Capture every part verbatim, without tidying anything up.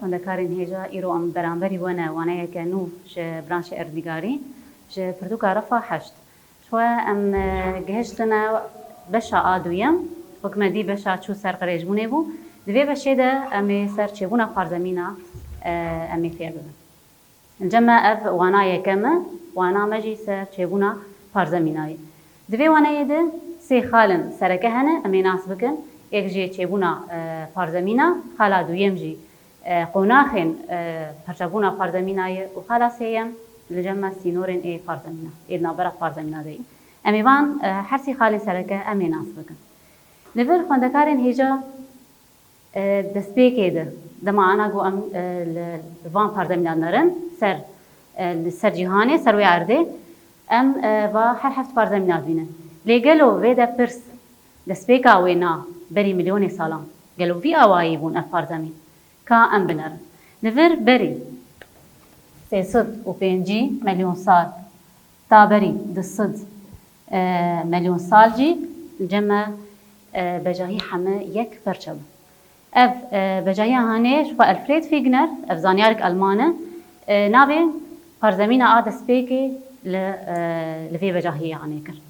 Xwendekarên hêja, îro em beramberî we ne waneyeke nû ji branşê erdnîgarî, ji pirtûka refa heşt. Ji xwe em, e, gihiştine beşa a duyem, wek me dî beşa çû ser qirêjbûnê bû. Di vê beşê de em ê ser çêbûna parzemîna, e, em ê fêr bibin. Li cem me ev wana yekem e, wana me jî ser çêbûna parzemîna ye. Di vê waneyê de sê xalên sereke hene, em ê nas bikin. Yek jê çêbûna, e, parzemîna, xala duyem jî, e, qonaxên, e, perçebûna parzemîna ye û xala sêyem li cem me sînorên ê parzemîna, ê di navbera parzemîna de ye. Em ê van, e, her sê xalên sereke em ê nas bikin. Li vir xwendekarên hêja, e, destpêkê de, dema ana ku em, e, li, li van parzemîna dinerin, ser, e, li ser cîhanê, ser wê erdê, em, e, va her heft parzemîna dibînin. Lê gelo vê de pirs, destpêka wêna berî milyonê salan, gelo vî awayî bûn ev parzemîn? Ka em binerin. Li vir berî sê sed û pêncî milyon sal, ta berî du sed, e, milyon sal jî li cem me, e, bejahî heme yek perçe bû. Ev, e, bejahiya hanê ji xwe Alfred Wegener, ev zanyarek Alman e, e, navê parzemîna a destpêkê li, e, li vê bejahiyê hanê kir.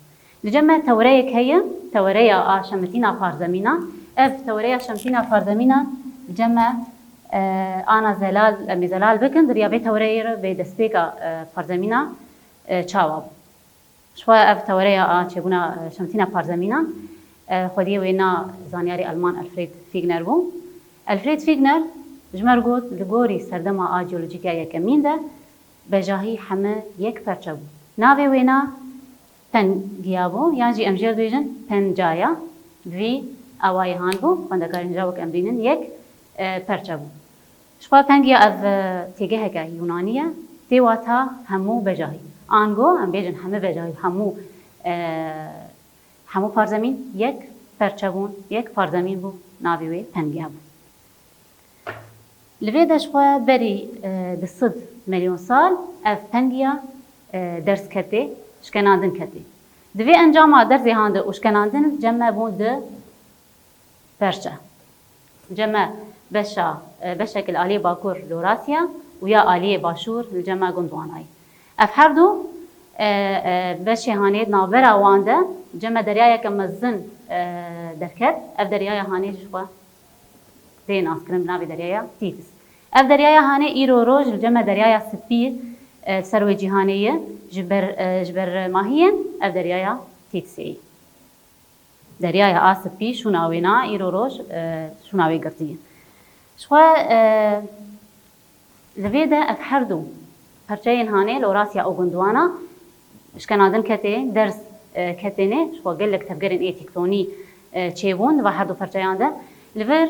Li cem me teoreyek heye, teoreya a şemitîna parzemînan. Ev teoreya şemitîna parzemînan li cem me, e, ana zelal, em ê zelal bikin, di riya vê teoreyê re vê destpêka, e, parzemîna, e, çawa bû. Ji xwe ev teoreya a çêbûna, e, şemitîna parzemînan, e, xwediyê wêna zanyarê Alman Alfred Wegener bû. Alfred Wegener ji me re got, li gorî serdema a jeolojîk ya yekemîn de bejahî heme yek perçe bû. Navê wêna Pengiya bû, yan jî em jê re dibêjin Pencaya. Bi vî awayê han bû, xwendekarên hêja wek em dînin yek, e, perçe bû. Ji xwe Pengiya ev, e, têgeheke Yûnanî ye, tê wata hemû bejahî. Ango, em bêjin hemû bejahî, hemû, e, hemû parzemîn yek perçe bûn, yek parzemîn bû, navê wê Pengiya bû. Li vê de ji xwe berî, e, du sed milyon sal ev Pengiya, e, derz ketê, şkenandin ketê. Di vê encama derzê han de û şkenandin cem me bûn du perçe. Cem me beşa, e, beşek li aliyê bakur Lorasya û ya aliyê başûr li cem me Gondwanayê. Ev her du, e, e, beşê hanê di navbera wan de cem me deryayeke mezin, e, derket. Ev deryaya hanê jî ji xwe tê naskirin bi navê Deryaya Tîtis. Ev deryaya hanê îro roj li cem me Deryaya Spî, e, ser wê cîhanê ye, ji ber, e, ji ber mahiyên ev Deryaya Tîtisê ye. Deryaya a spî şûna wê na, îro roj, e, şûna wê girtî ye. Ji xwe, e, li vê de ev her du perçeyên hanê Lorasya û Gondwana şkenandin ketê, derz, e, ketêne, ji xwe gelek tevgerên ê tektonî, e, çêbûn di va her du perçeyan de. Li vir,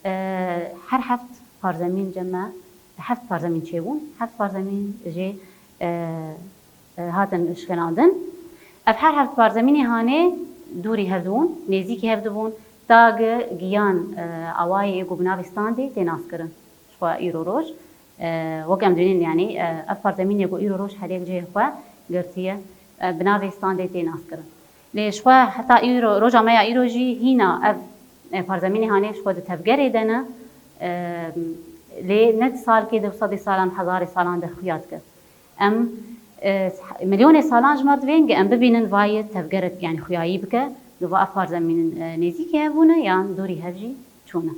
e, her heft parzemîn cem me, heft parzemîn çêbûn, heft parzemîn jê, e, e, hatin şkenandin. Ev her heft parzemînê hanê dûrî hev dibûn, nêzîkî hev dibûn, ta gi-, giyan, e, awayê ku bi navê standê tê naskirin. Ji xwe îro roj, e, wek em dibînin, yanî, e, ev parzemînê ku îro roj her yek cihê xwe girtiye, e, bi navê standê tê naskirin. Lê ji xwe heta îro, roja me ya îro jî hîna ev, e, parzemînê hanê ji xwe di tevgerê de ne, e, lê ne di salkê de û sedê salan, hezarê salan de xuya dike. Em, e, milyonê salan ji me re divên, em bibînin vayê tevgerek, yanî xuyayî bike, li va ev parzemînin, e, nêzîkî hev bûne yan dûrî hev jî çûne.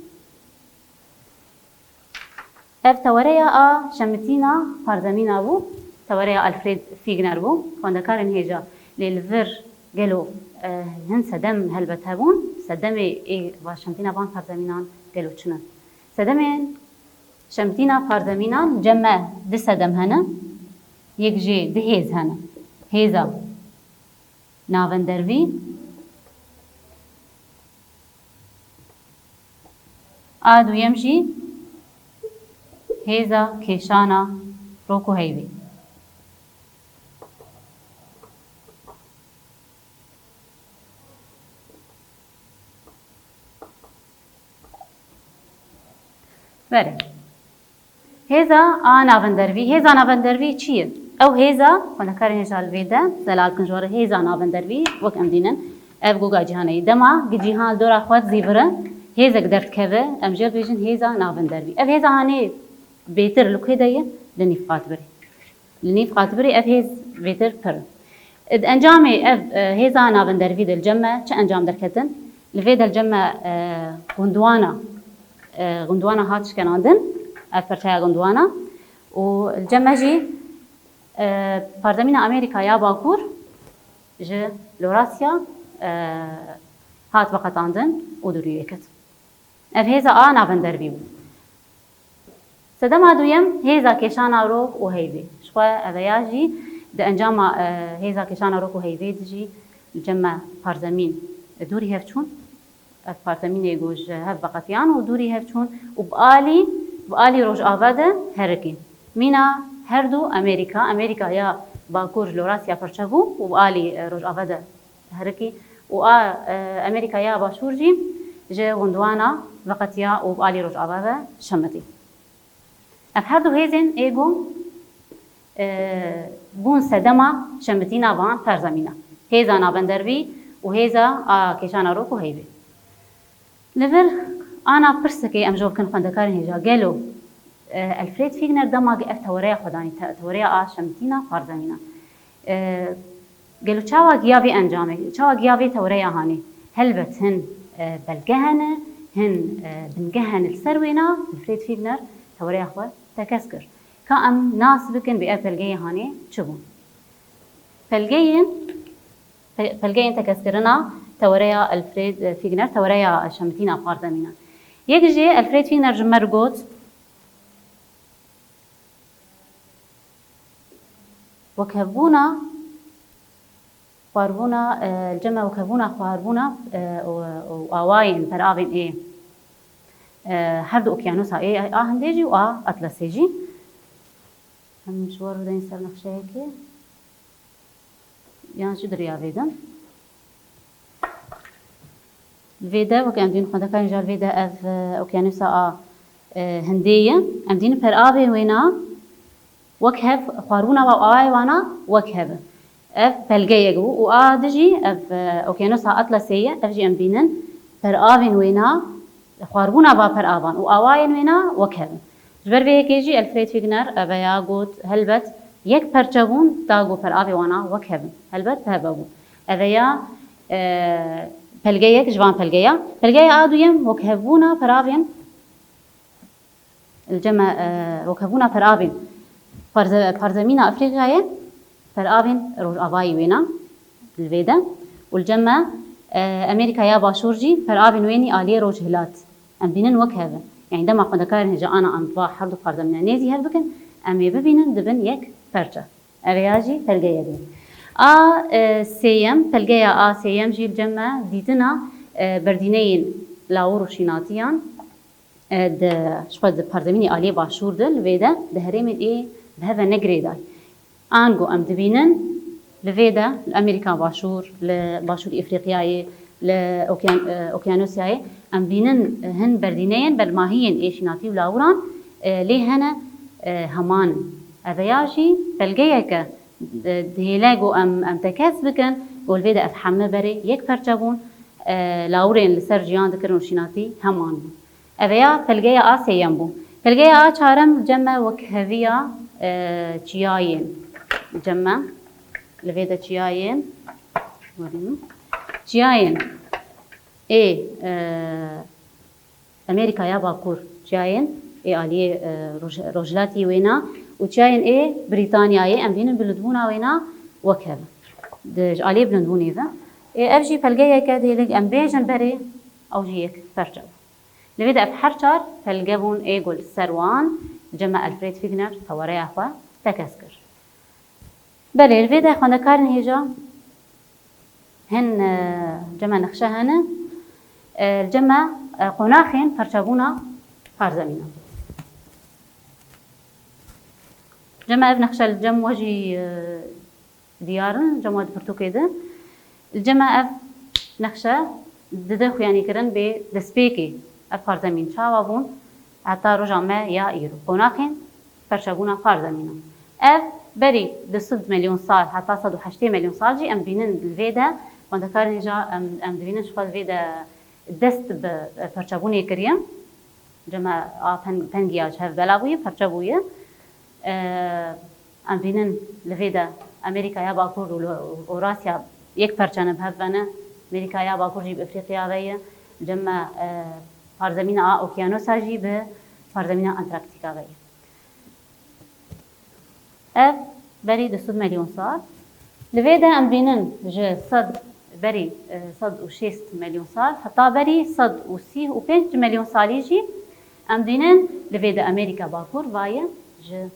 Ev teoreya a şemitîna parzemîna bû, teoreya Alfred Wegener bû, xwendekarên hêja. Lê li vir gelo, e, hin sedem helbet hebûn, sedemê ê va şemitîna van parzemînan gelo çi ne? Sedemên şemitîna parzemînan cem me du sedem hene, yek jê du hêz hene. Hêza navendervî, a duyem jî hêza kêşana rok û heyvê. Berê. Hêza a navendervî. Hêza navendervî çi ye? Ew hêza, xwendekarên hêja li vê de zelal bikin ji we re, hêza navendervî, wek em dînin, ev goga cîhanê ye. Dema gi cîhan li dora xwe dizîvire, Hêzek derdikeve, em jê bêjin hêza navindervî. Ev hêza hanê bêtir li ku de ye, li nîv qatibirê. Li nîv qatibirê ev hêz bêtir pir in. Di encamê ev, e, hêza navindervî de li cem me çi encam derketin? Li vê de li cem me, e, Gondwana, e, Gondwana hat şikenandin, ev perçeya Gondwana û li cem me jî, e, Parzemîna Amerîka ya Bakur ji Lorasya, e, hat veqetandin û dûrî ket. Ev hêza a navindervî bû. Sedema duyem hêza kêşana rok û heyvê. Ji xwe eveya jî di encama, e, hêza kêşana rok û heyvê de jî li cem me parzemîn dûrî hev çûn. Ev parzemînê ku ji hev veqetiyan û dûrî hev çûn û bi alî, bi alî rojava de herikîn. Mîna her du Amerîka, Amerîka ya Bakur ji Lorasya perçe bû û bi alî, e, rojava de herikî û a, e, Amerîka ya Başûr jî ji Gondwana veqetiya û bi alî rojava ve şemitî. Ev her du hêzên ê ku, e, bûn sedema şemitîna van perzemîna. Hêza navendervî û hêza a kêşana rok û heyvê. Li vir ana pirsekê em ji we bikin xwendekarên hêja. Gelo, e, Alfred Figner dema ku ev teoreya xwe danî, te-, teoreya a şemitîna parzemîna. E, gelo çawa giya vê encamê, çawa giya vê teoreya hanê? Helbet hin, e, belge hene, hin, e, binge hene li ser wêna Alfred Figner teoreya xwe tekez kir. Ka em nas bikin bê ev belgeyê hanê çi bûn? Pelgeyên, pe-, pelgeyên tekezkirina teoreya Alfred Figner, teoreya şemitîna parzemînan. Yek jê Alfred Figner ji me re got, wekhevbûna xwarbûna, e, li cem me wekhevbûna xwarbûna, e, û, û awayên peravên ê, e, her du okyanusa ê a hindê jî û a Atlasê jî. Em ji we re bideyîn ser nexşeyekê. Yan jî di riya vê de. Li vê de, wek em dîn xwendekarên jî li vê de ev, e, okyanusa a, e, hindê ye. Em dînin peravên wêna wek hev, xwarbûna wa û awayê wana wek hev e. Ev pelgeyek bû û a di jî ev, e, okyanusa Atlasê ye. Ev jî em bînin peravên wêna, xwarbûna va peravan û awayên wêna wek hev in. Ji ber vê yekê jî Alfred Figner eveya got, helbet yek perçe bûn, da ku peravê wana wek hev in. Helbet bi hev bûn. Eveya, e, pelgeyek ji van pelgeya. Pelgeya a duyem, wekhevbûna peravên, li cem me, e, wekhevbûna peravên parze-, parzemîna Efrîqyayê, peravên rojavayî wêna li vê de. Û li cem me, e, Amerîka ya Başûr jî peravên wênî aliyê rojhilat. Em bînin wek hev in. Yanî dema xwendekarên hêja ana em va her du parzemîna nêzî hev bikin, em ê bibînin dibin yek perçe. Ev ya jî pelgeyek bû. A, e, sêyem, pelgeya a sêyem jî li cem me dîtina, e, berdîneyên lawir û şînatiyan, e, di, ji xwe di parzemînê aliyê başûr de li vê de di herêmên ê bi hev ve ne girêdayî. Ango em dibînin li vê de li Amerîka Başûr, li Başûrê Efrîqyayê, li Okyan-, e, Okyanusyayê em bînin, e, hin berdîneyên belmahiyên ê şînatî û lawiran, e, lê hene, e, heman in. Eveya jî belgeyeke, e, dihêle ku em, em tekez bikin ku li vê de ev heme berê yek perçe bûn, e, lawirên li ser jiyan dikirin û şînatî heman bûn. Eveya pelgeya a sêyem bû. Pelgeya a çarem cem me wekheviya, e, çiyayên. Cem me li vê de çiyayên, çiyayên ê, e, Amerîka ya Bakur, çiyayên ê aliyê, e, roj-, rojhilatî wêna û çiyayên ê Brîtanyayê em dînin bilindbûna wêna wek hev in. Di, ji aliyê bilindbûnê ve. Ê, ev jî pelgeyeke dihêlin em bêjin berê, ew jî yek perçe bû. Li vê de ev her çar pelge bûn ê ku li ser wan cem me Alfred Figner teoreya xwe tekez kir. Belê, li vê de xwendekarên hêja hin, e, cem me nexşe hene, e, cem me, e, qonaxên perçebûna parzemînan. Cem me ev nexşe li cem we jî, e, diyar in, cem we di pirtûkê de. Li cem me ev nexşe dide xuyanîkirin bê destpêkê ev parzemîn çawa bûn heta roja me ya îro. Qonaxên perçebûna parzemînan. Ev berî du sed milyon sal heta sed û heştê milyon sal jî em dibînin li vê de, xwendekarên hêja em, em dibînin ji xwe li vê de, dest bi perçebûnê kiriye. Cem a peng-, pengiya ji hev bela bûye, perçe bûye. E, em dînin li vê de Amerîka ya Bakur û li Eûrasya yek perçe ne, bi hev ve ne. Amerîka ya Bakur jî bi Efrîqya ve ye. Cem e, parzemîna a Okyanusa jî bi parzemîna Antarktîka ve ye. Ev berî du sed milyon sal. Li vê de em dînin ji sed, berî, e, sed û şêst milyon sal, heta berî sed û sî û pênc milyon salî jî em dînin li vê de Amerîka Bakur vaye ji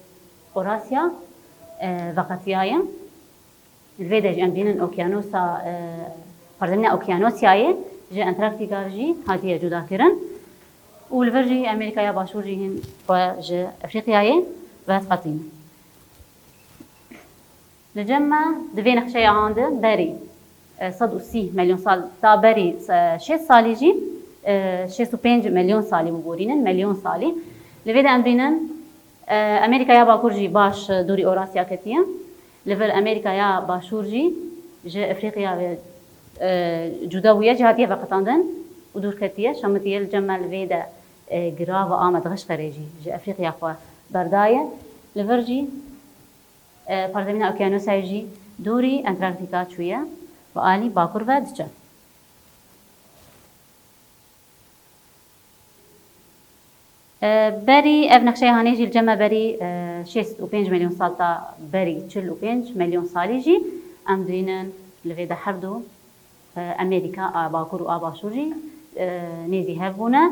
Eûrasya, e, veqetiyaye. Li vê de jî em dînin okyanusa, e, parzemîna Okyanusyayê ji Antarktîka jî hatiye cudakirin û li vir jî Amerîkaya Başûr jî hîn xwe ji Efrîqyayê vediqetîne. Li cem me di vê nexşeya han de berî, e, sed û sî milyon sal, ta berî, e, şêst salî jî, e, şêst û pênc milyon salî biborînin, milyon salî. Li vê de em dînin, e, Amerîkaya Bakur jî baş, e, dûrî Eûrasya ketiye. Li vir Amerîkaya Başûr jî ji Efrîqya ve, e, cuda bûye, cî hatiye veqetandin û dûr ketiye. Şamitiye li cem me li vê de, e, girava Amed Xeşxerê jî ji Efrîqya xwe berdaye. Li vir jî, e, parzemîna Okyanusayê jî dûrî Antarktîka çûye, bi alî bakur ve diçe. E, berî ev nexşeya hanê jî li cem me berî, e, şêst û pênc milyon sal ta berî çil û pênc milyon salî jî em dibînin li vê de her du, e, Amerîka a Bakur û a Başûr jî, e, nêzî hev bûne.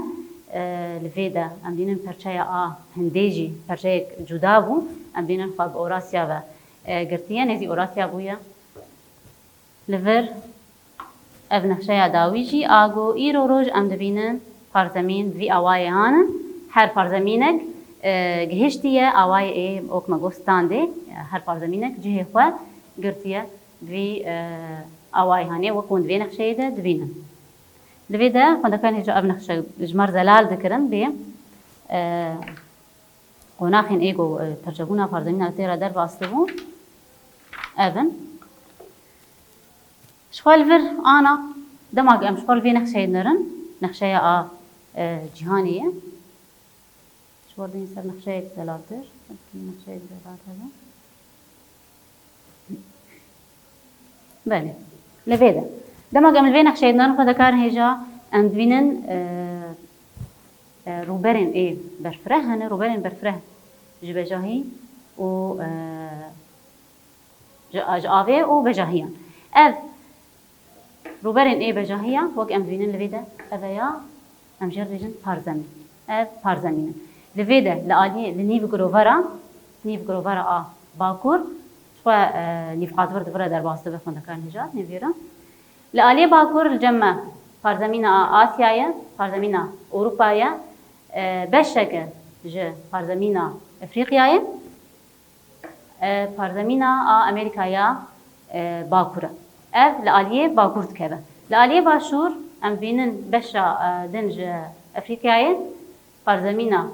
E, li vê de em dînin perçeya a hindê jî perçeyek cuda bû. Em dînin xwe bi Eûrasya ve, e, girtiye, nêzî Eûrasya bûye. Li vir ev nexşeya dawî jî a ku îro roj em dibînin parzemîn bi vî awayê han in. Her parzemînek, e, gihiştiye awayê ê, wek me got, standê. Her parzemînek cihê xwe girtiye bi vî, e, awayê hanê, wek hûn di vê nexşeyê de dibînin. Li vê de xwendekarên hêja ev nexşe ji me re zelal dikirin bê, e, Qonaxên ê ku, e, perçebûna parzemîna tê re derbas dibû, ev in. Ji xwe li vir ana, dema ku em ji xwe li vê nexşeyê dinerin, nexşeya a, e, cîhanê ye. Ji xwe dihên ser nexşeyek zelaltir, belkî nexşeyek zelal hebe. Belê. Li vê de. Dema ku em li vê nexşeyê dinerin, xwendekarên hêja em dibînin, e, e, rûberên ê berfireh hene. Rûberên berfireh ji bejahî û, e, ji, ji avê û bejahiyan. Ev rûberên ê bejahiya, wek em dibînin li vê de, ev e ya, em jê re dibêjin parzemîn. Ev parzemîn in. Li vê de, li aliyê, li nîv girovera, nîv girovera a bakur, xwe, e, nîvqat vir di vir re derbas dibe, xwendekarên hêja nêvîrin. Li aliyê bakur li cem me parzemîna a Asyayê, parzemîna Ewropayê, e, beşeke ji parzemîna Efrîqyayê, e, parzemîna a Amerîkaya, e, Bakur e. Ev li aliyê Bakur dikeve. Li aliyê Başûr em bînin beşa, e, din ji Efrîkyayê, parzemîna,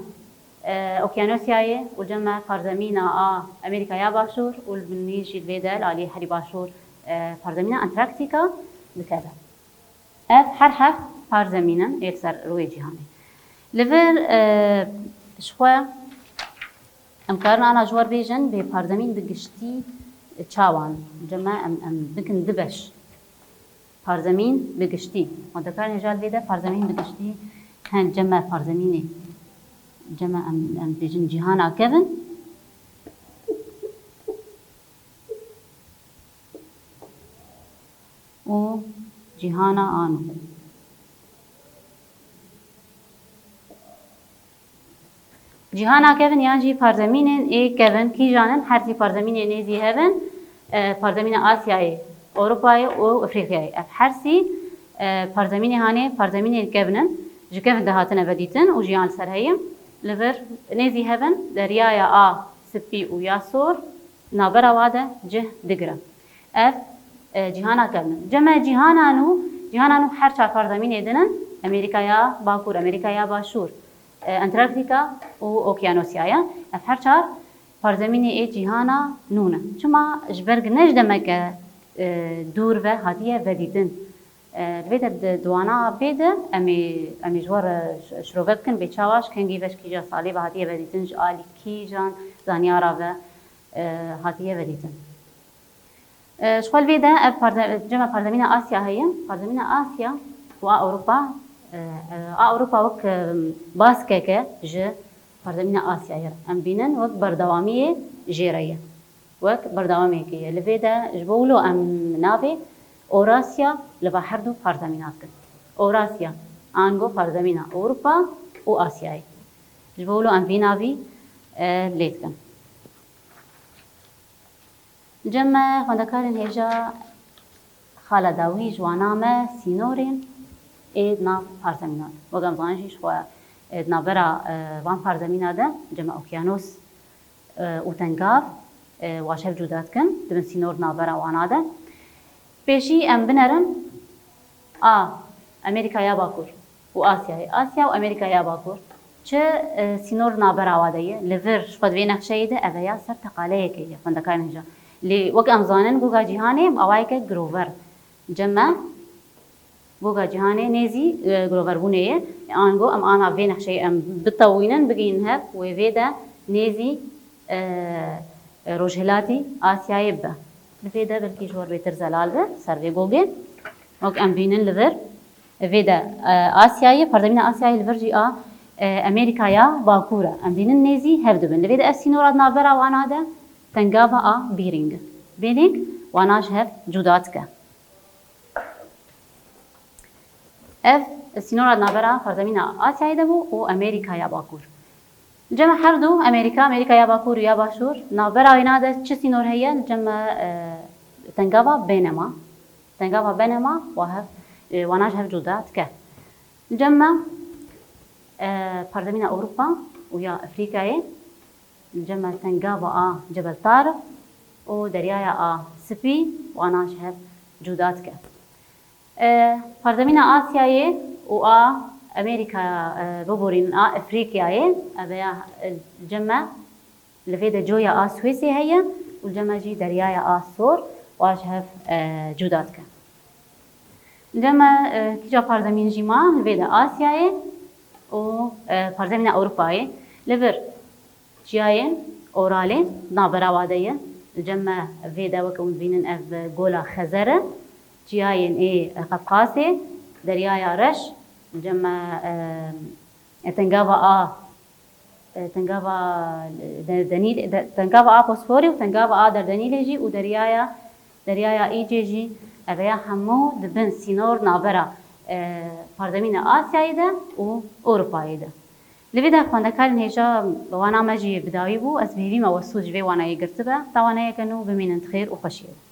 e, Okyanusyayê û cem me parzemîna a Amerîkaya Başûr û li binî jî li vê de li aliyê herî başûr, e, parzemîna Antarktîka dikeve. Ev her heft parzemîn in ê li ser rûyê cîhanê. Li vir, e, ji xwe em karin ana ji we re bêjin, bê parzemîn bi giştî çawan? Cem me em, em bikin du beş. Parzemîn bi giştî. Xwendekarên hêja li vê de parzemîn bi giştî, hen cem me parzemînê, cem me em, em dibêjin cîhana kevin. û cîhana a nû. Cîhana kevin yan jî parzemînên ê kevin kîjan in? Her sî parzemînên nêzî hev in, e, parzemîna Asyayê, Ewropayê û Efrîqyayê. Ev her sî, e, parzemînê hanê, parzemînên kevin in. Ji kevin de hatine vedîtin û jiyan li ser heye. Li vir nêzî hev in, deryaya a spî û ya sor navbera wa de cih digire. Ev, e, cîhana kevn in. Cem me cîhana nû, cîhana nû her çar parzemînê din in, Amerîkaya Bakur, Amerîkaya Başûr, e, Antarktîka û Okyanusya ye. Ev her çar parzemînê ê cîhana nû ne. Çima? Ji ber ku ne ji demeke, e, dûr ve hatiye vedîtin. E, li vê de di, di wana vê de em ê, em ê ji we re ş-, şirove bikin bê çawa ji kengî ve ji kîja salê ve hatiye vedîtin, ji alî kîjan zanyara ve, e, hatiye vedîtin. E, ji xwe li vê de ev parde-, cem e pardemîna Asya heye. Pardemîna Asya û a Ewropa, e, e, a Ewropa wek, e, baskeke ji pardemîna Asyayê em bînin wek berdewamiyê jê re ye. Wek berdewamiyekê ye. Li vê de ji bo wilo em navê Orasya li va her du pardemîna dikin. Orasya, ango pardemîna Ewropa û Asyayê. Ji bo wilo em vî navî, e, lê dikin. Cem me xwendekarên hêja xala dawî ji wana me sînorên ê di nav pardemînan. Wek em zanin jî ji xwe, e, di navbera, e, van pardemîna de cem me okyanos, e, û tengav, e, wa ji hev cuda dikin, dibin sînor di navbera wana de. Pêşî em binerin a Amerîkaya Bakur û Asyayê, Asya û Amerîkaya Bakur çi, e, sînor navbera wa de ye? Li vir ji xwe di vê nexşeyê de ev ya ser teqaleyekê ye, xwendekarên hêja. Lê wek em zanin, goga cîhanê awayeke girover. Cem me goga cîhanê nêzî, e, giroverbûnê ye. Ango em ana vê nexşeyê em bitewînin, bigihînin hev, wê vê de nêzî, e, e, rojhilatî Asyayê bibe. Li vê de belkî ji we re bêtir zelal be ser vê gogê. Wek em bînin li vir, vê de, e, Asyayê, pardemîna Asyayê li vir jî a, e, Amerîkaya Bakur e. Em bînin nêzî hev dibin. Li vê de ev sînora di navbera wana de tengava a Bering. Bering wana ji hev cuda dike. Ev sînora di navbera pardemîna Asyayê de bû û Amerîkaya Bakur. Cem me her du, Amerîka, Amerîkaya Bakur û ya Başûr, navbera wêna de çi sînor heye? Cem me, e, tengava Benema. Tengava Benema wa hev, e, wana ji hev cuda dike. Cem me, e, pardemîna Ewropa û ya Efrîkayê, cem me tengava a Cebel Tarif û Deryaya a Spî wana ji hev cuda dike. E, pardemîna Asyayê û a Amerîka, e, biborînin a Efrîkayê, ev ya, e, cem me li vê de coya a Swêsê heye û cem me jî Deryaya a Sor wa ji hev, e, cuda dike. Cem me, e, kîja pardemîn jî ma li vê de Asyayê û, e, pardemîna Ewropayê. Li vir çiyayên Oralê navbera wa de ye. Cem me vê de weke hûn dibînin ev gola Xezer e. Çiyayên ê Qefqasê, Deryaya Reş, cem me, e, tengava a, e, tengava, e, Derdenîl-, de-, tengava a Bosforê û tengava a Derdenîlê jî û deryaya, Deryaya Îcê jî, ev ya hemû dibin sînor navbera, e, pardemîna Asyayê de û Ewropayê de. Li vê de xwendekarên hêja wana me jî bi dawî bû, ez bi hêvî me we sûd ji vê wanayê girtibe. Ta waneyeke nû bimînin di xêr û xweşiyê de.